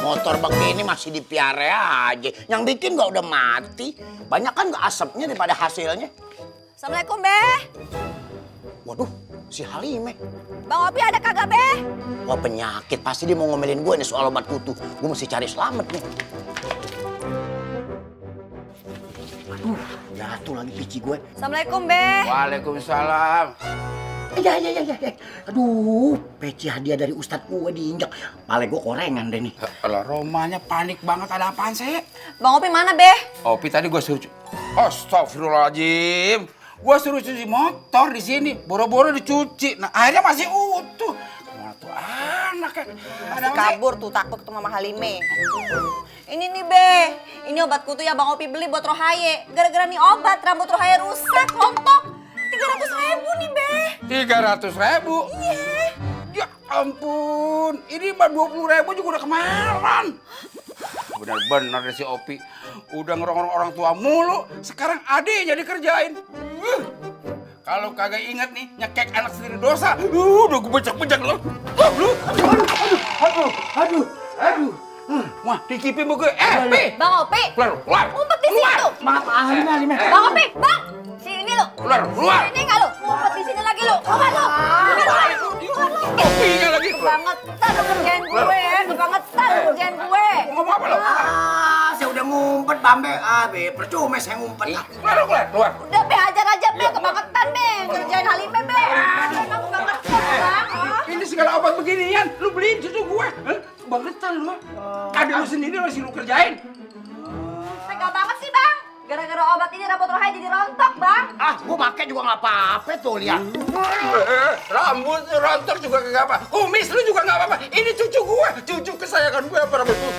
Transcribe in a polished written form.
Motor begini masih dipiara aja. Yang bikin gak udah mati. Banyak kan gak asapnya daripada hasilnya. Assalamualaikum, Be. Waduh, si Halime. Bang Opi ada kagak, Be? Wah penyakit, pasti dia mau ngomelin gue nih soal obat kutu. Gue mesti cari selamat nih. Aduh, jatuh lagi pici gue. Assalamualaikum, Be. Waalaikumsalam. Ya. Aduh, peci hadiah dari ustadz gue diinjak. Pale gue korengan deh nih. Kalau Romanya panik banget, ada apaan sih? Bang Opi mana, Be? Opi tadi gua suruh Astagfirullahaladzim. Gua suruh cuci motor di sini, boro-boro dicuci. Nah, akhirnya masih utuh. Mana tuh anak ya? Ada apa sih? Kabur tuh, takut ketemu Mama Halime. Ini nih, Be. Ini obat kutu ya Bang Opi beli buat Rohaye. Gara-gara nih obat, rambut Rohaye rusak, rontok. 300.000 nih, Be. 300.000? Iya. Ya ampun, ini mah 20.000 juga udah kemarin. Benar-benar deh si Opi. Udah ngerong-ngerong orang tua mulu, sekarang adiknya dikerjain. Kalau kagak ingat nih, nyekek anak sendiri dosa. Udah gue becek-becek lo. Aduh. Wah, dikipin gue. Pi. Bang Opi. Keluar. Ngumpet di situ. Maaf, Halime. Bang Opi, Bang. Sini lu. Keluar. Sini enggak lu? Ngumpet di sini lagi lu. Keluar lu. Keluar lu. Opinya lagi. Kebangetan lu kerjain gue. Kebangetan lu kerjain gue. Ngomong apa lo? Saya udah ngumpet, Bambe. Be, percuma saya ngumpet. Keluar. Udah, Be, hajar aja, Be. Kebangetan, Be. Kerjain Halime, Be. Emang kebangetan, Bang. Ini segala obat beginian, lu beliin cucu gue. Kebangetan lu. Ada lu sendiri masih lu kerjain. Tega banget sih, Bang. Gara-gara obat ini rambut Rohaye jadi rontok, Bang. Gue pakai juga nggak apa-apa tuh, lihat. Rambut rontok juga kagak apa. Kumis lu juga nggak apa-apa. Ini cucu gue, cucu kesayangan gue apa rambut tuh.